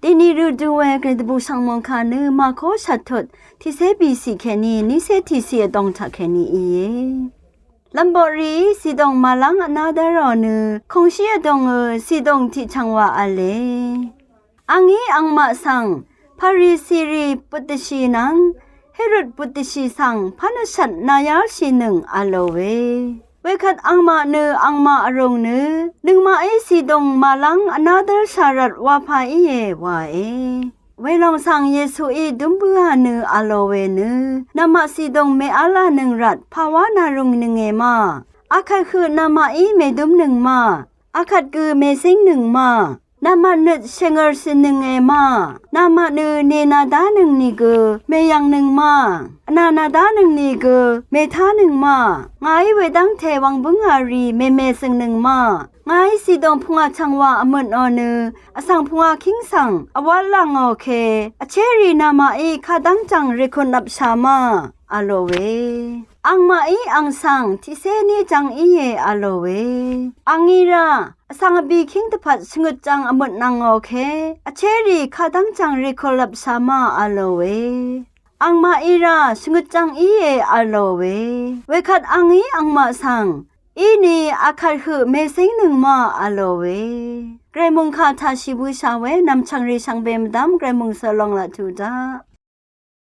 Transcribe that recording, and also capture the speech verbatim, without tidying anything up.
Dèní rø du we Gvray dvbù shv̀ngmòngkà nø Màkó shvttut tiqcé bìcì kèní nícé tiqcì vdòng taq kèní íe. Lv̀mboqrìí zìdòng màlv́ng vná dv́rò nø kòngshí vdòngø zìdòng tiqchv̀ng wà v̄le. Àngí angmaq svng Parisirì butdvshì nvng Herod butdvshì svng pv́n vshvt nàyálshìnøng v̄lò we. Wekvt angmaq nø angmaq vrùng nø nøngmaqí zìdòng màlv́ng vná dv́rsha rvt wapà íe wae. Welòng svng Yesuí dúm bǿà nø v̄lò we nø, namaq zìdòng mèv́lánøng rvt pàwá nàrungnønge ma? Akvt høq namaqí mèdúmnøng ma? Akvt gø mèzíngnøng ma? Namaq nøt shèngø̀rshìnønge ma? Namaq nø nènàdánøng nìgø mèyv̀ngnøng ma? Vnà nàdánøng nìgø mètánøng ma? Ngàí wedv́ngte wvng bǿngà rì mèmèzø̀ngnøng ma? Ngàí zìdòng pungwà chv̀ngwà vmøtnò nø vsvng pungwà kíng svng vwv́tlv̀ngò ke vchérì namaqí kadv́ng jv̀ng rèkùtlvpshà ma? V̄lò we. Angmaqí ang svng tiqcé ní jv̄ng íe v̄lò we. Àngí rá vsvng vbì kíng dvpvt shvngøt jv̄ng vmøtnvngò ke vchérì kadv́ng jv̀ng rèkùtlvpshà ma? V̄lò we. Angmaqí rá shvngøt jv̄ng íe v̄lò we. Wekvt àngí angmaq svng, iní akvt høq mèzíngnøng ma? V̄lò we. Gvray mòngkà taq shì bǿshà we nv̀mchv̀ngrì shvngbe mvdv́m Gvray mòngsø long laq tuq daq.